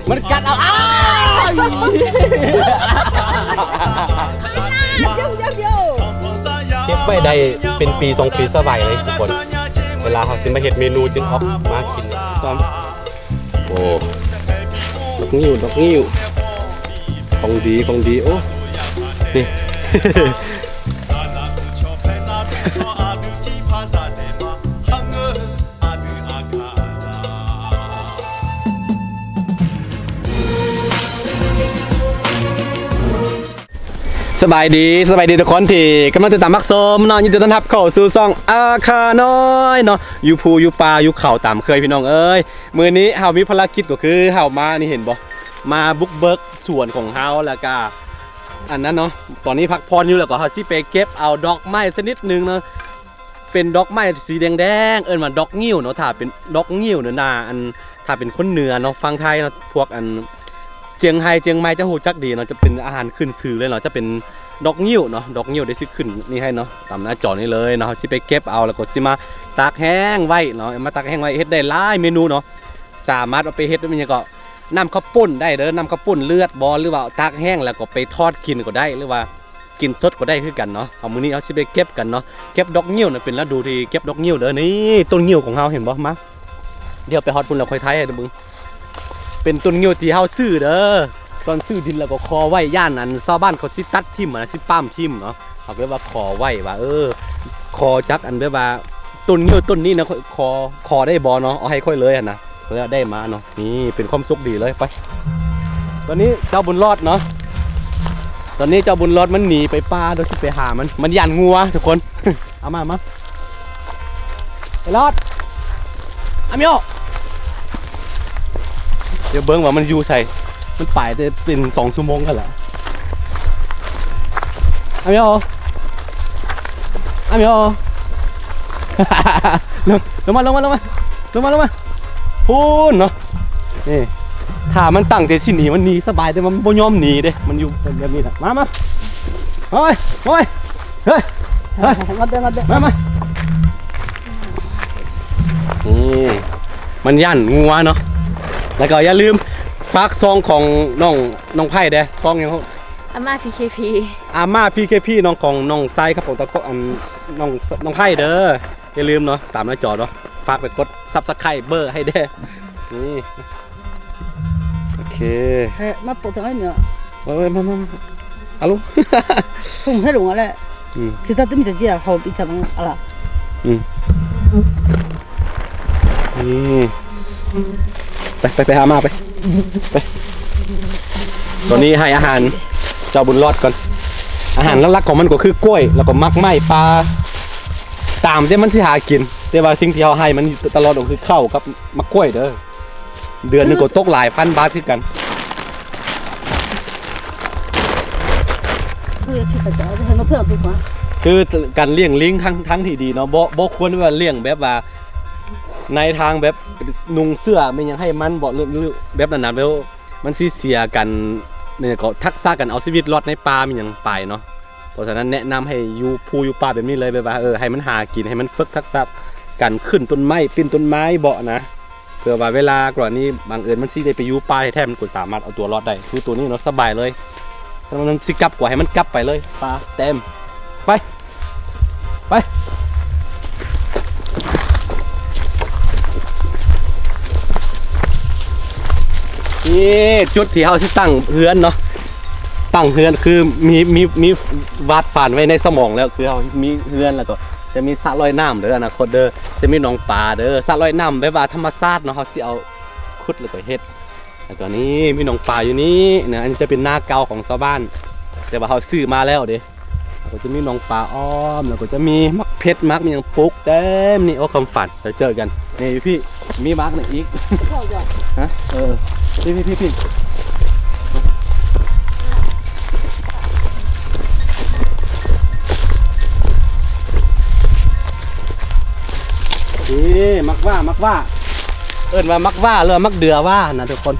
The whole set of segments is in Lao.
ມັນກັດເອົາ ອ້າຍ ເກັບໄວ້ໄດ້ເປັນປີສອງປີສະບາຍເລີຍທຸກຄົນ. ເວລາເຮົາຊິມາເຮັດເມນູຈຶ່ງອອກມາກິນ. ໂອ້ ດອກງິ້ວ ດອກງິ້ວ ຂອງດີ ຂອງດີ. ໂອ້ ນີ້ ສະບາຍດີ ສະບາຍດີທຸກຄົນທີ່ກຳລັງຕິດຕາມຮັບຊົມເນາະ. ຍິນດີຕ້ອນຮັບເຂົ້າສູ່ຊ່ອງອາຄານ້ອຍເນາະ ຢູ່ພູຢູ່ປ່າຢູ່ເຂົາຕາມເຄີຍພີ່ນ້ອງເອີຍ. ມື້ນີ້ເຮົາມີພາລະກິດກໍຄືເຮົາມາ ນີ້ເຫັນບໍ່ ມາບຸກເບີກສວນຂອງເຮົາ ແລ້ວກະອັນນັ້ນເນາະ ຕອນນີ້ພັກຜ່ອນຢູ່ ແລ້ວກໍເຮົາຊິໄປເກັບເອົາດອກໄມ້ຊະນິດໜຶ່ງເນາະ ເປັນດອກໄມ້ສີແດງໆ ເອີ້ນວ່າດອກງິ້ວເນາະ. ຖ້າເປັນດອກງິ້ວເນາະ ໜ້າອັນ ຖ້າເປັນຄົນເໜືອເນາະ ຝັ່ງໄທເນາະ ພວກອັນ ຈຽງໄຮ ຈຽງໃໝ່ ຈະຮູ້ຈັກດີເນາະ ຈະເປັນອາຫານຂຶ້ນຊື່ເລີຍເນາະ ຈະເປັນດອກງິ້ວເນາະ. ດອກງິ້ວ ດຽວຊິຂຶ້ນນີ້ໃຫ້ເນາະ ຕາມໜ້າຈໍນີ້ເລີຍເນາະ. ເຮົາຊິໄປເກັບເອົາ ແລ້ວກໍຊິມາຕາກແຫ້ງໄວ້ເນາະ ມາຕາກແຫ້ງໄວ້ ເຮັດໄດ້ຫຼາຍເມນູເນາະ. ສາມາດເອົາໄປເຮັດເປັນຫຍັງກໍ ນ້ຳເຂົ້າປຸ້ນໄດ້ເດີ ນ້ຳເຂົ້າປຸ້ນເລືອດບໍ ຫຼືວ່າຕາກແຫ້ງແລ້ວກໍໄປທອດກິນກໍໄດ້ ຫຼືວ່າ ກິນສົດກໍໄດ້ຄືກັນເນາະ. ເອົາ ມື້ນີ້ເຮົາຊິໄປເກັບກັນເນາະ ເກັບດອກງິ້ວນະ ເປັນລະດູທີ່ເກັບດອກງິ້ວເດີ. ນີ້ຕົ້ນງິ້ວຂອງເຮົາ ເຫັນບໍ່ ມາ ດຽວໄປຮອດພຸ້ນແລ້ວຄ່ອຍຖ່າຍໃຫ້ເບິ່ງ. ເປັນຕົ້ນງິ້ວທີ່ເຮົາຊື້ເດີ ຕອນຊື້ດິນແລ້ວກໍຂໍໄວ້ ຢ້ານອັນຊາວບ້ານເຂົາຊິຕັດຖິ້ມນະ ຊິປ້າມຖິ້ມເນາະ. ເຮົາກໍເລີຍວ່າຂໍໄວ້ວ່າ ເອີ ຂໍຈັກອັນແບບວ່າ ຕົ້ນງິ້ວຕົ້ນນີ້ນະ ຂໍ ຂໍໄດ້ບໍ່ເນາະ ເອົາໃຫ້ຂ້ອຍເລີຍຫັ້ນນະ. ເພິ່ນໄດ້ມາເນາະ ນີ້ເປັນຄວາມໂຊກດີເລີຍ. ໄປ ຕອນນີ້ເຈົ້າບຸນລອດເນາະ ຕອນນີ້ເຈົ້າບຸນລອດມັນໜີໄປປ່າ ດຽວຊິໄປຫາມັນ ມັນຢ້ານງົວທຸກຄົນ. ເອົາມາ ມາ ໄອ້ລອດ ອາມິໂອ ດຽວເບິ່ງວ່າມັນຢູ່ໃສ ມັນໄປແຕ່ເປັນສອງຊົ່ວໂມງແລ້ວລະ. ອາມິໂອ ອາມິໂອ ລົງ ລົງມາ ລົງມາ ລົງມາ ລົງມາ ລົງມາ ພຸ້ນເນາະ. ນີ້ ຖ້າມັນຕັ້ງໃຈຊິໜີ ມັນໜີສະບາຍ ແຕ່ວ່າມັນບໍ່ຍອມໜີເດ້ ມັນຢູ່ແບບນີ້ລະ. ມາ ມາ ມາເວີຍ ມາເວີຍ ເຮີ້ຍ ເຮີ້ຍ ມາ ມາ ນີ້ ມັນຢ້ານງົວເນາະ. ແລ້ວກໍຢ່າລືມຝາກຊ່ອງຂອງນ້ອງ ນ້ອງໄພເດ້ ຊ່ອງຫຍັງ? ອາມ່າ ພີເຄພີ ອາມ່າ ພີເຄພີ ນ້ອງຂອງນ້ອງຊາຍ ຄັບ ຂອງຕະກອ ອັນ ນ້ອງ ນ້ອງໄພເດີ. ຢ່າລືມເນາະ ຕາມໜ້າຈໍເນາະ ຝາກໄປກົດ Subscribe ໃຫ້ແດ່. ນີ້ ໂອເຄ ເອີ ມາປຸກທາງນີ້ເນາະ ມາ ມາ ມາ ອາລຸ ເພິ່ນໃຫ້ລົງຫັ້ນແຫຼະ. ອືມ ຄືຕາຕຶມຈະເຈຍເຂົາອີກຈັກອາລະ. ອືມ ນີ້ ໄປ ໄປ ໄປຫາມາ ໄປ ໄປ. ຕອນນີ້ໃຫ້ອາຫານເຈົ້າບຸນລອດກ່ອນ. ອາຫານຫຼັກໆຂອງມັນກໍຄືກ້ວຍ ແລ້ວກໍໝາກໄມ້ປ່າ ຕາມທີ່ມັນຊິຫາກິນ. ແຕ່ວ່າສິ່ງທີ່ເຮົາໃຫ້ມັນຢູ່ຕະຫຼອດກໍຄືເຂົ້າກັບໝາກກ້ວຍເດີ. ເດືອນໜຶ່ງກໍຕົກຫຼາຍພັນບາດຄືກັນ. ຄືການລ້ຽງລີ້ງທາງ ທາງທີ່ດີເນາະ ບໍ່ ບໍ່ຄວນວ່າລ້ຽງແບບວ່າ ໃນທາງແບບນຸ່ງເສື້ອແມ່ນຫຍັງໃຫ້ມັນບໍ ຫຼື ຫຼື ແບບນັ້ນນະ ແບບມັນຊິເສຍການ ແມ່ນຫຍັງກໍ ທັກສະການເອົາຊີວິດລອດໃນປ່າແມ່ນຫຍັງໄປເນາະ. ເພາະສະນັ້ນແນະນຳໃຫ້ຢູ່ພູຢູ່ປ່າແບບນີ້ເລີຍ ແບບວ່າ ເອີ ໃຫ້ມັນຫາກິນ ໃຫ້ມັນຝຶກທັກສະການຂຶ້ນຕົ້ນໄມ້ ປີນຕົ້ນໄມ້ເບາະນະ ເພື່ອວ່າເວລາກໍລະນີບັງເອີນມັນຊິໄດ້ໄປຢູ່ປ່າແທ້ໆ ມັນກໍສາມາດເອົາຕົວລອດໄດ້. ຄືໂຕນີ້ເນາະ ສະບາຍເລີຍ ຖ້າມັນຊິກັບກໍໃຫ້ມັນກັບໄປເລີຍ. ປາເຕັມ ໄປ ໄປ. ນີ້ຈຸດທີ່ເຮົາຊິຕັ້ງເຮືອນເນາະ ຕັ້ງເຮືອນຄືມີ ມີ ມີວາດຝັນໄວ້ໃນສະໝອງແລ້ວ ຄືເຮົາມີເຮືອນ ແລ້ວກໍຈະມີສະລອຍນ້ຳເດີ ອະນາຄົດເດີ ຈະມີໜອງປາເດີ ສະລອຍນ້ຳແບບວ່າທຳມະຊາດເນາະ ເຮົາຊິເອົາຂຸດແລ້ວກໍເຮັດ. ແລ້ວກໍນີ້ມີໜອງປາຢູ່ນີ້ນະ ອັນນີ້ຈະເປັນນາເກົ່າຂອງຊາວບ້ານ ແຕ່ວ່າເຮົາຊື້ມາແລ້ວເດ້. ແລ້ວກໍຈະມີໜອງປາອ້ອມ ແລ້ວກໍຈະມີໝາກເຜັດ ໝາກອີ່ຫຍັງປູກເຕັມນີ້. ໂອ້ ຄວາມຝັນ ໄປເຈີກັນ. ນີ້ພີ່ ມີໝາກນີ້ອີກ ຮະ ເອີ ພີ່ ພີ່ ພີ່ ພີ່ ນີ້ ໝາກຫວ້າ ໝາກຫວ້າ ເອີ້ນວ່າໝາກຫວ້າ ຫຼືວ່າໝາກເດືອຫວ້ານະທຸກຄົນ.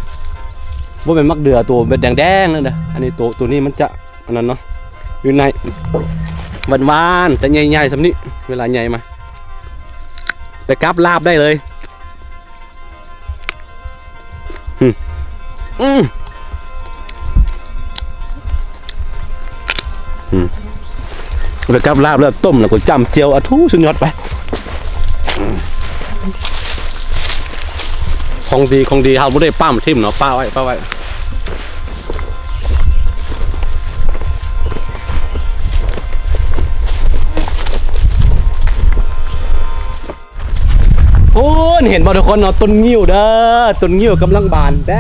ບໍ່ແມ່ນໝາກເດືອໂຕແບບແດງໆນັ້ນເດີ ອັນນີ້ໂຕ ໂຕນີ້ມັນຈະ ອັນນັ້ນເນາະ ຢູ່ໃນ ຫວານໆ ຈະໃຫຍ່ໆ ສ່ຳນີ້ ເວລາໃຫຍ່ມາ ໄປກັບລາບໄດ້ເລີຍ. ອືມ ອືມ ແລ້ວກັບລາບແລ້ວ ຕົ້ມແລ້ວກໍຈ້ຳແຈ່ວ ອາ ທູ ສຸດຍອດໄປ. ຂອງດີ ຂອງດີ ເຮົາບໍ່ໄດ້ປ້ຳຖິ້ມເນາະ ປະໄວ້ ປະໄວ້. ໂອ້ ເຫັນບໍ່ທຸກຄົນເນາະ ຕົ້ນງິ້ວເດີ ຕົ້ນງິ້ວກຳລັງບານແດ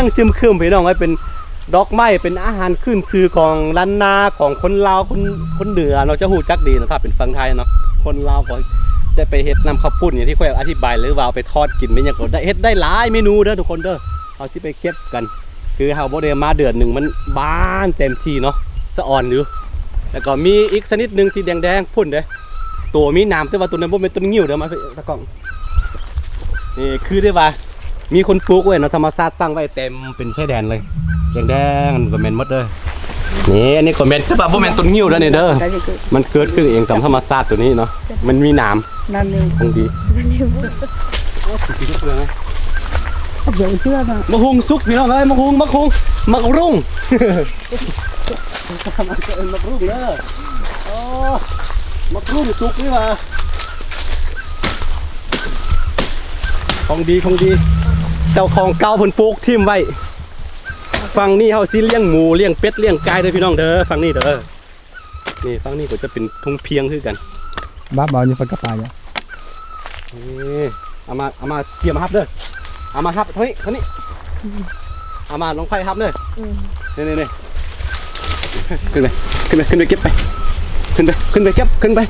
ງຈຶ້ມຄຶ້ມ ພີ່ນ້ອງເອີຍ. ເປັນດອກໄມ້ ເປັນອາຫານຂຶ້ນຊື່ຂອງລ້ານນາ ຂອງຄົນລາວ ຄົນ ຄົນເໜືອເນາະ ຈະຮູ້ຈັກດີເນາະ. ຖ້າເປັນຝັ່ງໄທເນາະ ຄົນລາວກໍຈະໄປເຮັດນ້ຳເຂົ້າປຸ້ນ ຢ່າງທີ່ຂ້ອຍອະທິບາຍ ຫຼືວ່າເອົາໄປທອດກິນ ແມ່ນຫຍັງກໍໄດ້ ເຮັດໄດ້ຫຼາຍເມນູເດີທຸກຄົນເດີ. ເຮົາຊິໄປເກັບກັນ ຄືເຮົາບໍ່ໄດ້ມາເດືອນໜຶ່ງ ມັນບານເຕັມທີ່ເນາະ ສະອອນຢູ່. ແລ້ວກໍມີອີກຊະນິດໜຶ່ງທີ່ແດງໆ ພຸ້ນເດ້ ໂຕມີໜາມ ແຕ່ວ່າໂຕນັ້ນບໍ່ແມ່ນຕົ້ນງິ້ວເດີ. ມາຕາກ້ອງ ນີ້ຄືໄດ້ວ່າມີຄົນປູກໄວ້ເນາະ ທຳມະຊາດສ້າງໄວ້ເຕັມເປັນຊາຍແດນເລີຍ ແດງໆ ມັນກໍແມ່ນໝົດເດີ. ນີ້ ອັນນີ້ກໍແມ່ນ ແຕ່ວ່າບໍ່ແມ່ນຕົ້ນງິ້ວເດີນີ້ເດີ ມັນເກີດຂຶ້ນເອງຕາມທຳມະຊາດໂຕນີ້ເນາະ ມັນມີໜາມ ນັ້ນໜຶ່ງ ຂອງດີ. ເອົາເອົາເອົາເອົາ ມະຮຸ່ງສຸກພີ່ນ້ອງເອີຍ ມະຮຸ່ງ ມະຮຸ່ງ ມະລຸງ ເອີ້ນໝາກລຸ້ງເດີ. ໂອ້ ໝາກລຸ້ງສຸກນີ້ຫວ່າ ຂອງດີ ຂອງດີ ເຈົ້າຂອງເກົ່າເພິ່ນປູກຖິ້ມໄວ້. ຝັ່ງນີ້ເຮົາຊິລ້ຽງໝູ ລ້ຽງເປັດ ລ້ຽງໄກ່ເດີພີ່ນ້ອງເດີ ຝັ່ງນີ້ເດີ. ນີ້ຝັ່ງນີ້ກໍຈະເປັນທົ່ງພຽງຄືກັນ ບາບເອົາຢູ່ຝັ່ງກະປາຍ. ນີ້ ເອົາມາ ເອົາມາ ເຕຍມມາຮັບເດີ ເອົາມາຮັບທາງນີ້ ທາງນີ້ ເອົາມາ ນ້ອງໄຟຮັບເດີ. ອືມ ນີ້ໆໆ ຂຶ້ນໄປ ຂຶ້ນໄປ ຂຶ້ນໄປເກັບໄປ ຂຶ້ນໄປ ຂຶ້ນໄປເກັບ ຂຶ້ນໄປ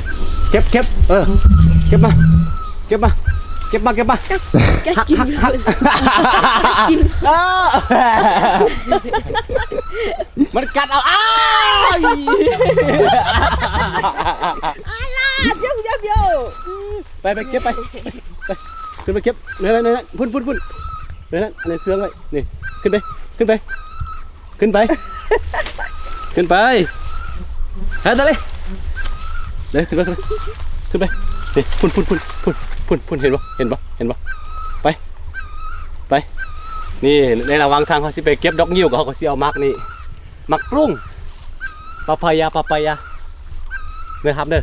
ເກັບ ເກັບ ເອີ ເກັບມາ ເກັບມາ ເກັບມາ ເກັບມາ ເກັບ ເກັບກິນ ຮັກ ຮັກ ຮັກ ກິນ ເອີ ມັນກັດເອົາ ອ້າຍ ອາລາ ເຈົ້າຢ່າ ໄປ ໄປເກັບໄປ ໄປ ຂຶ້ນໄປເກັບ ນັ້ນໆໆ ພຸ້ນໆໆ ນັ້ນໆ ອັນນັ້ນເຊື່ອງໄວ້ ນີ້ ຂຶ້ນໄປ ຂຶ້ນໄປ ຂຶ້ນໄປ ຂຶ້ນໄປ ເຮັດໄດ້ເລີຍ ເດີ ຂຶ້ນໄປ ຂຶ້ນໄປ ຂຶ້ນໄປ ນີ້ ພຸ້ນໆໆ ພຸ້ນ ພຸ້ນ ເຫັນບໍ່ ເຫັນບໍ່ ເຫັນບໍ່ ໄປ ໄປ ນີ້ ໃນລະຫວ່າງທາງເຮົາຊິໄປເກັບດອກງິ້ວ ກໍເຮົາກໍຊິເອົາໝາກນີ້ ໝາກລຸ້ງ ປາປາຢາ ປາປາຢາ ເດີຄັບເດີ.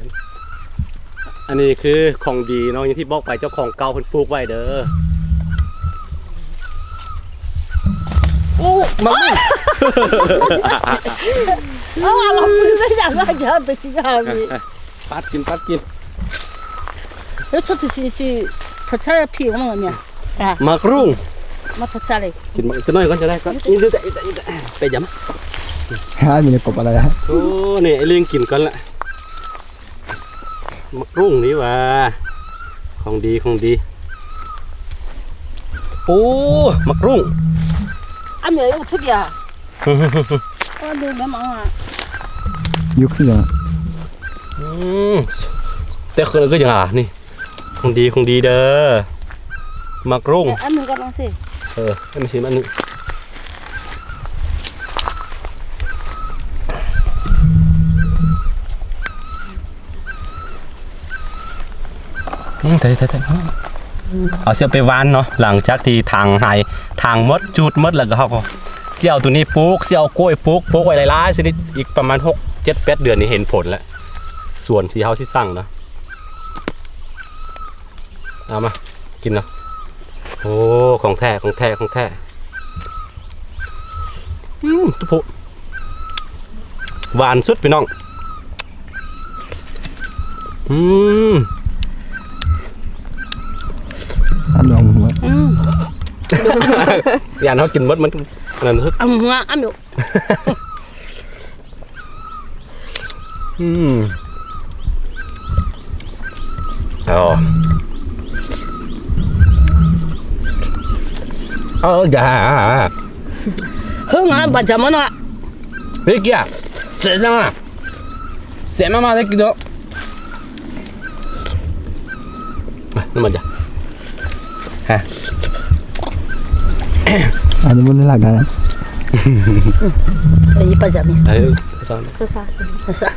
ອັນນີ້ຄືຂອງດີເນາະ ຢ່າງທີ່ບອກໄປ ເຈົ້າຂອງເກົ່າເພິ່ນປູກໄວ້ເດີ. ໂອ້ ໝາກລຸ້ງ ເອົາ ເອົາ ເອົາ ປັດກິນ ປັດກິນ ເອີ ມາກລຸ້ງ ມາທາຊາເລີຍ ກິນໝາກ ຈັກໜ້ອຍກ່ອນຈະໄດ້ກ່ອນ ນີ້ ໄປຢາມາ ຫາ ມີແນວກົບອະໄລ ໂອ້ ນີ້ ໄອ້ລິງກິນກ່ອນລະ ໝາກລຸ້ງນີ້ຫວ່າ ຂອງດີ ຂອງດີ ໂອ້ ໝາກລຸ້ງ ອາ ເມຍ ອູ ທຸບຢາ ໂອ້ ດູແມ່ມາ ຢູ່ຄືຫຍັງ ອືມ ແຕ່ຄື ຄືຫຍັງ ອາ ນີ້ ຂອງດີ ຂອງດີເດີ ໝາກລຸ້ງ ເອີ ອັນໜຶ່ງກ່ອນເອົາຊິ ເອີ ໃຫ້ມັນຊິມອັນໜຶ່ງ ອືມ ໄດ້ ໄດ້ ໄດ້ ເອົາ ຊິເອົາໄປຫວ່ານເນາະ ຫຼັງຈາກທີ່ຖາງຫາຍ ຖາງໝົດ ຈູດໝົດ ແລ້ວກໍເຮົາກໍຊິເອົາໂຕນີ້ປູກ ຊິເອົາກ້ວຍປູກ ປູກໄວ້ຫຼາຍໆຊະນິດ ອີກປະມານຫົກ ເຈັດ ແປດເດືອນນີ້ເຫັນຜົນແລ້ວ ສວນທີ່ເຮົາຊິສ້າງນະ. ເອົາມາກິນເນາະ ໂອ້ ຂອງແທ້ ຂອງແທ້ ຂອງແທ້ ອືມ ຕຸໂພະ ຫວານສຸດພີ່ນ້ອງ ອືມ ອັນດອງຫົວ ອືມ ຢ້ານເຮົາກິນໝົດ ມັນອັນນັ້ນສຸດ ອຳຫົວ ອຳ ອືມ ເອົາ ເອົາ ຢ່າ ເຮີງ ອາ ປະຈຳມັນວ່າ ເຮີກ ເສຍຈັ່ງ ເສຍມາ ມາ ໄດ້ກິນເດີ. ມາ ນ້ຳມັນຈະ ຮະ ອັນນີ້ມັນລາກກັນນະ ເອີ ປະຈຳນີ້ ເອີ ປະຊາ ປະຊາ ປະຊາ.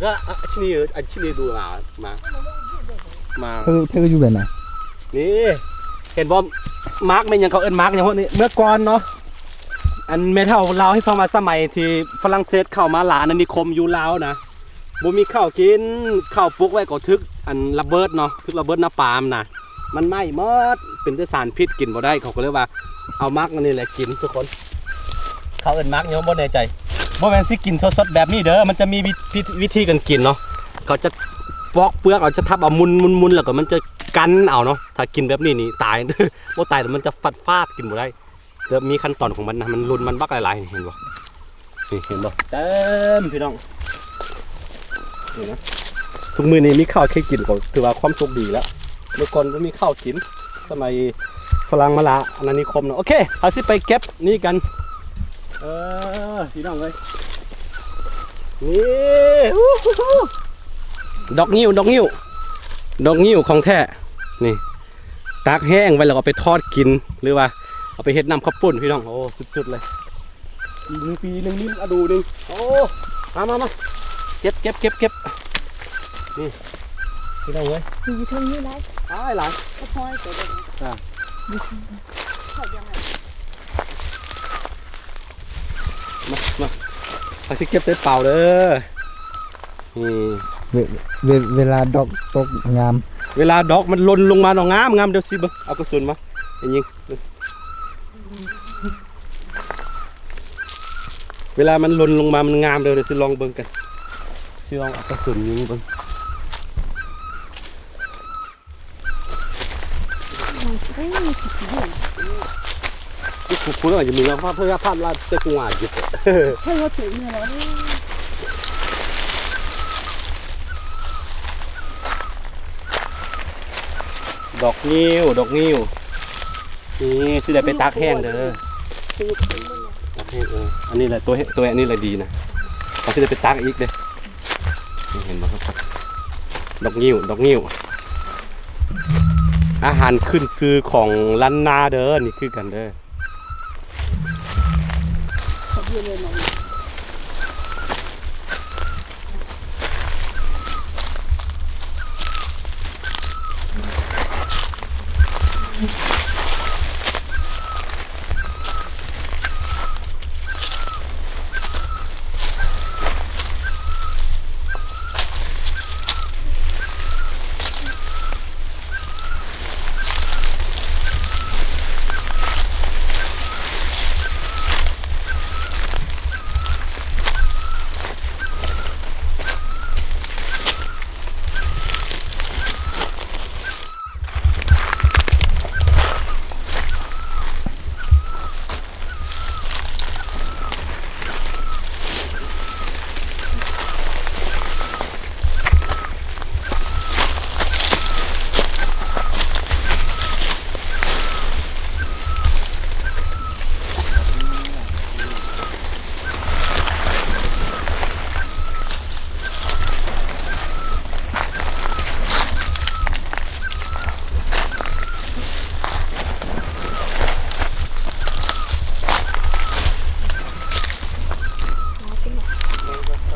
ອາ ອາ ອັນນີ້ ອັນນີ້ດູ ມາ ມາ ມາ ເພິ່ນ ເພິ່ນຢູ່ແບບໃດ? ນີ້ ເຫັນບໍ່ ໝາກແມ່ນຫຍັງ ເຂົາເອີ້ນໝາກຫຍັງພວກນີ້? ເມື່ອກ່ອນເນາະ ອັນແມ່ເຖົ້າເລົ່າໃຫ້ຟັງວ່າ ສະໄໝທີ່ຝຣັ່ງເສດເຂົ້າມາລ່າອານານິຄົມຢູ່ລາວນະ ບໍ່ມີເຂົ້າກິນ ເຂົ້າປຸກໄວ້ກໍຖືກອັນລະເບີດເນາະ ຖືກລະເບີດນາປາມນະ ມັນໄໝ້ໝົດ ເປັນແຕ່ສານພິດ ກິນບໍ່ໄດ້ ເຂົາກໍເລີຍວ່າເອົາໝາກອັນນີ້ແຫຼະກິນທຸກຄົນ. ເຂົາເອີ້ນໝາກຫຍັງບໍ່ແນ່ໃຈ ບໍ່ແມ່ນຊິກິນສົດໆແບບນີ້ເດີ ມັນຈະມີວິ ວິ ວິທີການກິນເນາະ ເຂົາຈະປອກເປືອກເອົາ ຈະທັບເອົາ ໝຸນໆໆ ແລ້ວກໍມັນຈະກັນເອົາເນາະ. ຖ້າກິນແບບນີ້ນີ້ຕາຍ ບໍ່ຕາຍ ແຕ່ມັນຈະຟາດໆ ກິນບໍ່ໄດ້. ແລ້ວມີຂັ້ນຕອນຂອງມັນນະ ມັນຫຼົ່ນມັນບັກຫຼາຍໆ ເຫັນບໍ່? ນີ້ເຫັນບໍ່? ເຕັມ ພີ່ນ້ອງ ນີ້ນະ ທຸກມື້ນີ້ມີເຂົ້າເຄີຍກິນກໍຖືວ່າຄວາມໂຊກດີແລ້ວ. ເມື່ອກ່ອນບໍ່ມີເຂົ້າກິນ ສະໄໝຝຣັ່ງມາລ່າອານານິຄົມເນາະ. ໂອເຄ ເຮົາຊິໄປເກັບນີ້ກັນ ເອີ ພີ່ນ້ອງເອີຍ ນີ້ ດອກງິ້ວ ດອກງິ້ວ ດອກງິ້ວຂອງແທ້ ນີ້ ຕາກແຫ້ງໄວ້ແລ້ວກໍເອົາໄປທອດກິນ ຫຼືວ່າເອົາໄປເຮັດນ້ຳເຂົ້າປຸ້ນ ພີ່ນ້ອງ. ໂອ້ ສຸດໆເລີຍ ປີໜຶ່ງ ປີໜຶ່ງ ນີ້ລະດູໜຶ່ງ. ໂອ້ ມາ ມາ ມາ ເກັບ ເກັບ ເກັບ ເກັບ ນີ້ ພີ່ນ້ອງເອີຍ ຢູ່ເທິງນີ້ຫຼາຍ ຫຼາຍ ຫຼາຍ ກະພອຍໂຕເດີ ອ່າ ຢູ່ເທິງ ເຂົາຍັງ ມາ ມາ ເຮົາຊິເກັບໃສ່ເປົາເດີ. ອືມ ເວ ເວ ເວລາດອກຕົກງາມ ເວລາດອກມັນຫຼົ່ນລົງມາເນາະ ງາມ ງາມ. ດຽວຊິເບິ່ງ ເອົາກະສຸນມາ ໄປຍິງ ເວລາມັນຫຼົ່ນລົງມາມັນງາມເດີ. ດຽວຊິລອງເບິ່ງກັນ ຊິລອງເອົາກະສຸນຍິງເບິ່ງ. ດອກງິ້ວ ດອກງິ້ວ ນີ້ຊິໄດ້ໄປຕາກແຫ້ງເດີ. ຕາກແຫ້ງ ເອີ ອັນນີ້ແຫຼະ ໂຕ ໂຕອັນນີ້ແຫຼະດີນະ ເຮົາຊິໄດ້ໄປຕາກອີກເດ້. ນີ້ເຫັນບໍ່ຄັບ ດອກງິ້ວ ດອກງິ້ວ ອາຫານຂຶ້ນຊື່ຂອງລ້ານນາເດີ. ນີ້ຄືກັນເດີ.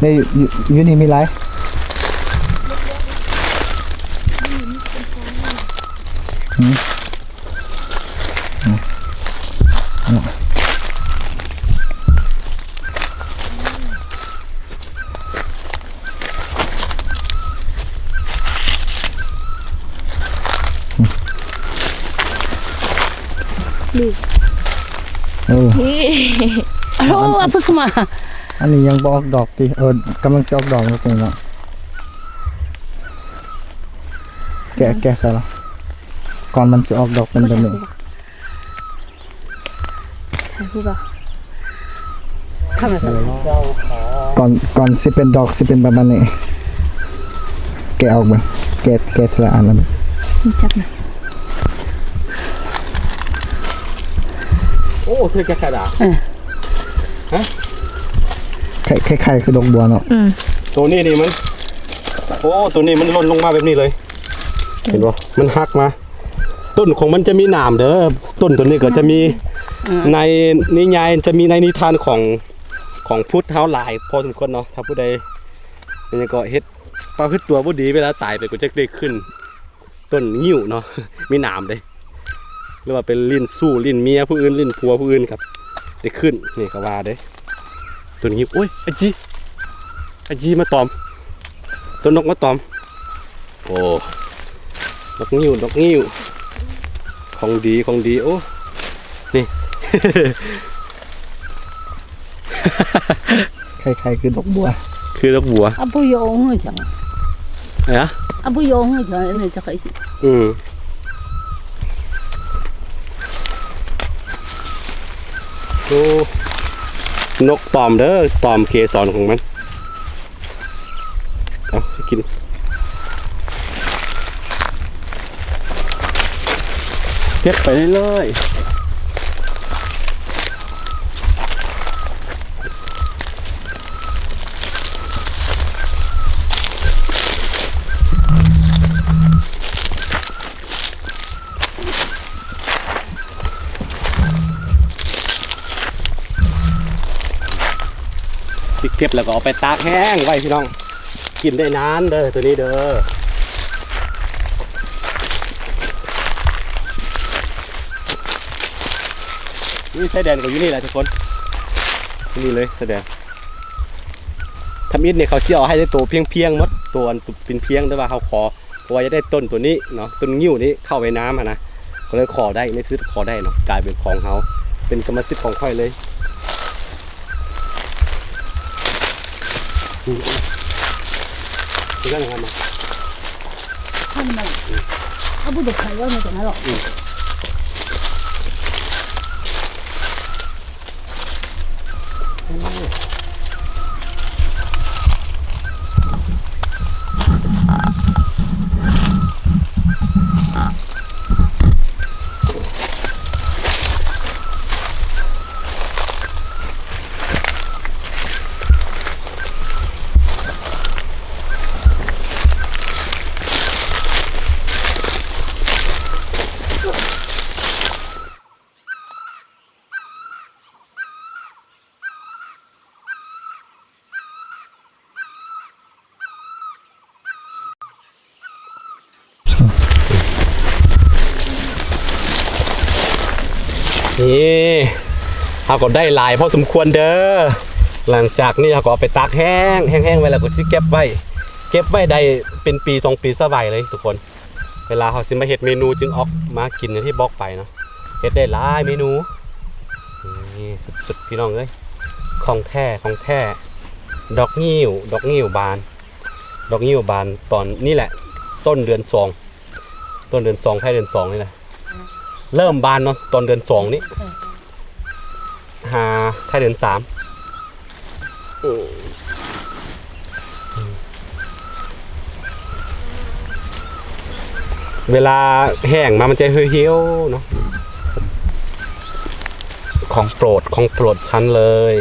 ນີ້ ຢູ່ ຢູ່ນີ້ມີຫຼາຍ ອືມ ອືມ ອືມ. ນີ້ ເອີ ໂອ້ ອັນ ອັນ ເອົາເພິ່ງມາ ອັນນີ້ຍັງບໍ່ອອກດອກຕິ? ເອີ ກຳລັງຊິອອກດອກຢູ່ນີ້ເນາະ ແກະ ແກະໃສ່ລະ ກ່ອນມັນຊິອອກດອກເປັນແບບນີ້. ເຫັນບໍ່? ທຳມະຊາດ ກ່ອນ ກ່ອນຊິເປັນດອກ ຊິເປັນປະມານນີ້ ແກະອອກເບິ່ງ ແກະ ແກະທີລະອັນລະເບິ່ງ ຈັບນະ ໂອ້ ຄືໄຂ່ດາ ເອີ ຮະ ໄຂ່ ໄຂ່ ໄຂ່ຄືດອກບົວເນາະ ອືມ ໂຕນີ້ນີ້ມັນ ໂອ້ ໂຕນີ້ມັນຫຼົ່ນລົງມາແບບນີ້ເລີຍ ເຫັນບໍ່? ມັນຫັກມາ ຕົ້ນຂອງມັນຈະມີໜາມເດີ ຕົ້ນໂຕນີ້ກໍຈະມີ ອືມ ໃນນິຍາຍ ຈະມີໃນນິທານຂອງ ຂອງພຸດເຮົາຫຼາຍພໍສົມຄວນເນາະ ຖ້າຜູ້ໃດ ອັນນີ້ກໍເຮັດປະພຶດຕົວບໍ່ດີ ເວລາຕາຍໄປກໍຈັກໄດ້ຂຶ້ນຕົ້ນງິ້ວເນາະ ມີໜາມເດ້ ຫຼືວ່າໄປຫຼິ້ນຊູ້ຫຼິ້ນເມຍຜູ້ອື່ນ ຫຼິ້ນຜົວຜູ້ອື່ນ ກໍໄດ້ຂຶ້ນ ນີ້ເຂົາວ່າເດ້ ຕົ້ນງິ້ວ. ໂອ້ຍ ອາຈີ ອາຈີມາຕອມ ໂຕນົກມາຕອມ. ໂອ້ ດອກງິ້ວ ດອກງິ້ວ ຂອງດີ ຂອງດີ. ໂອ້ ນີ້ ຄ້າຍໆຄືດອກບົວ ຄືດອກບົວ. ອາບຸຢອງເຮີຍຈັງ ເອີ ອາບຸຢອງເຮີຍຈັງ ອັນນີ້ຈະໄຄ ອືມ. ໂອ້ ນົກຕອມເດີ ຕອມເກສອນຂອງມັນ. ເອົາ ຊິກິນ ເກັບໄປເລື້ອຍໆ. ຊິເກັບແລ້ວກໍເອົາໄປຕາກແຫ້ງໄວ້ພີ່ນ້ອງ ກິນໄດ້ນານເດີ ໂຕນີ້ເດີ. ນີ້ຊາຍແດນກໍຢູ່ນີ້ແຫຼະທຸກຄົນ ນີ້ເລີຍຊາຍແດນ. ທຳອິດນີ້ເຂົາຊິເອົາໃຫ້ໄດ້ໂຕພຽງໆໝົດ ໂຕອັນເປັນພຽງ ແຕ່ວ່າເຮົາຂໍ ເພາະວ່າຢາກໄດ້ຕົ້ນໂຕນີ້ເນາະ ຕົ້ນງິ້ວນີ້ເຂົ້າໄວ້ນຳຫັ້ນນະ ກໍເລີຍຂໍໄດ້ ໃນທີ່ສຸດຂໍໄດ້ເນາະ ກາຍເປັນຂອງເຮົາ ເປັນກຳມະສິດຂອງຂ້ອຍເລີຍ. ອືມ ເປັນຈັ່ງໃດ ທຳໄມ ອືມ ເອົາບໍ່ໄດ້ໄຂວ່າມັນຈະມາຫຼອກ ອືມ. ນີ້ ເຮົາກໍໄດ້ຫຼາຍພໍສົມຄວນເດີ ຫຼັງຈາກນີ້ເຮົາກໍເອົາໄປຕາກແຫ້ງ ແຫ້ງໆໄວ້ ແລ້ວກໍຊິເກັບໄວ້ ເກັບໄວ້ໄດ້ເປັນປີສອງປີສະບາຍເລີຍທຸກຄົນ. ເວລາເຮົາຊິມາເຮັດເມນູຈຶ່ງອອກມາກິນ ຢ່າງທີ່ບອກໄປເນາະ ເຮັດໄດ້ຫຼາຍເມນູ. ນີ້ສຸດໆ ພີ່ນ້ອງເອີຍ ຂອງແທ້ ຂອງແທ້ ດອກງິ້ວ ດອກງິ້ວບານ ດອກງິ້ວບານຕອນນີ້ແຫຼະ ຕົ້ນເດືອນສອງ ຕົ້ນເດືອນສອງ ທ້າຍເດືອນສອງນີ້ແຫຼະ ເລີ່ມບານເນາະ ຕອນເດືອນສອງນີ້ ເອີ ຫາທ້າຍເດືອນສາມ. ເວລາແຫ້ງມາມັນຈະຫ່ຽວໆເນາະ ຂອງໂປດ ຂອງໂປດຊັ້ນເລີຍ.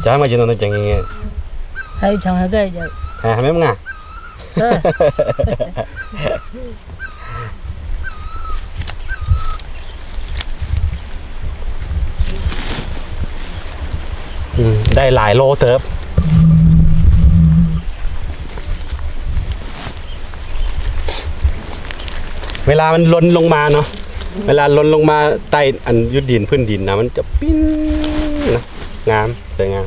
ຈະໃຫ້ມາກິນຕອນນັ້ນຈັ່ງງຽບໆ ໃຫ້ທາງໃຫ້ໄດ້ ໃຫ້ແມ່ນງາ ເອີ ອືມ ໄດ້ຫຼາຍໂລເຕີບ. ເວລາມັນຫຼົ່ນລົງມາເນາະ ເວລາຫຼົ່ນລົງມາໃຕ້ອັນຢູ່ດິນ ພື້ນດິນນະ ມັນຈະປິ່ນນະ ງາມ ສວຍງາມ.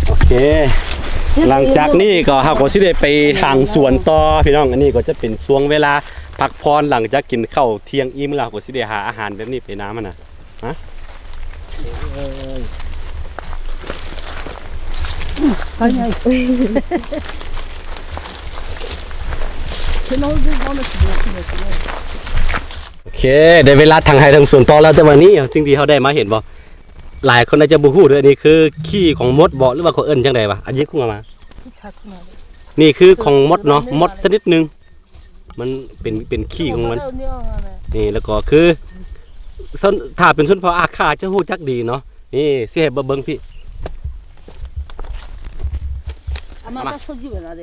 ໂອເຄ ຫຼັງຈາກນີ້ກໍ ເຮົາກໍຊິໄດ້ໄປທາງສວນຕໍ່ພີ່ນ້ອງ. ອັນນີ້ກໍຈະເປັນຊ່ວງເວລາພັກຜ່ອນ ຫຼັງຈາກກິນເຂົ້າທ່ຽງອີ່ມແລ້ວ ເຮົາກໍຊິໄດ້ຫາອາຫານແບບນີ້ໄປນຳຫັ້ນນະ. ຮະ ໂອເຄ ໄດ້ເວລາທາງໄຮ່ທາງສວນຕໍ່ແລ້ວ. ແຕ່ວ່ານີ້ ສິ່ງທີ່ເຮົາໄດ້ມາເຫັນບໍ່ ຫຼາຍຄົນອາດຈະບໍ່ຮູ້ເດີ ອັນນີ້ຄືຂີ້ຂອງມົດບໍ ຫຼືວ່າເຂົາເອີ້ນຈັ່ງໃດວະ? ອັນນີ້ຄືຂອງມົດເນາະ ມົດຊະນິດໜຶ່ງ. ມັນເປັນ ເປັນຂີ້ຂອງມັນ ນີ້ ແລ້ວກໍຄື ຊົນ ຖ້າເປັນຊົນເຜົ່າອາຂ່າຈະຮູ້ຈັກດີເນາະ. ນີ້ຊິໃຫ້ເບິ່ງ ເບິ່ງພີ້ ອ່ະ ມາ ມາ ມາ ຊົນຢູ່ເວລາເດ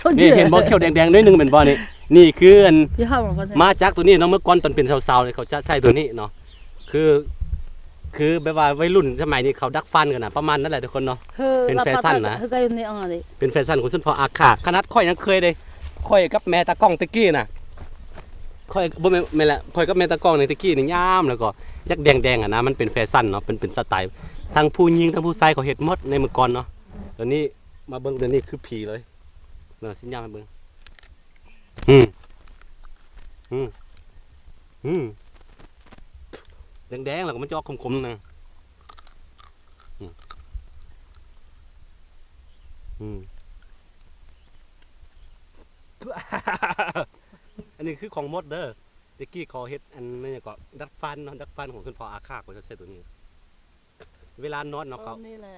ຊົນຢູ່ ນີ້ເຫັນບໍ່ ຂຽວແດງໆໜ້ອຍໜຶ່ງແມ່ນບໍ່ນີ້? ນີ້ຄືອັນ ມາຈາກໂຕນີ້ເນາະ ເມື່ອກ່ອນຕອນເປັນສາວໆນີ້ເຂົາຈະໃສ່ໂຕນີ້ເນາະ ຄື ຄືແບບວ່າໄວລຸ້ນສະໄໝນີ້ເຂົາດັດຟັນກັນນະ ປະມານນັ້ນແຫຼະທຸກຄົນເນາະ ເປັນແຟຊັນນະ ເປັນແຟຊັນຂອງຊົນເຜົ່າອາຂ່າ. ຂະໜາດຂ້ອຍຍັງເຄີຍເດ້ ຂ້ອຍກັບແມ່ຕາກ້ອງແຕ່ກີ້ນະ ຂ້ອຍ ບໍ່ແມ່ນ ແມ່ນແຫຼະ ຂ້ອຍກັບແມ່ຕາກ້ອງນີ້ແຕ່ກີ້ນີ້ຍາມ ແລ້ວກໍຢາກແດງໆຫັ້ນນະ ມັນເປັນແຟຊັນເນາະ ເປັນ ເປັນສະໄຕ ທັງຜູ້ຍິງທັງຜູ້ຊາຍເຂົາເຮັດໝົດໃນເມື່ອກ່ອນເນາະ. ດຽວນີ້ມາເບິ່ງ ດຽວນີ້ຄືຜີເລີຍເນາະ ຊິຍາມໃຫ້ເບິ່ງ. ອືມ ອືມ ອືມ ແດງໆ ແລ້ວກໍມັນຈະອອກຂົມໆນະ. ອືມ ອືມ ອັນນີ້ຄືຂອງໝົດເດີ. ແຕ່ກີ້ເຂົາເຮັດອັນນັ້ນຫຍັງເກາະ ດັດຟັນເນາະ ດັດຟັນຂອງຊົນເຜົ່າອາຂ່າ ເຂົາຈະໃຊ້ໂຕນີ້ ເວລານອນເນາະ ເຂົາ ນີ້ແຫຼະ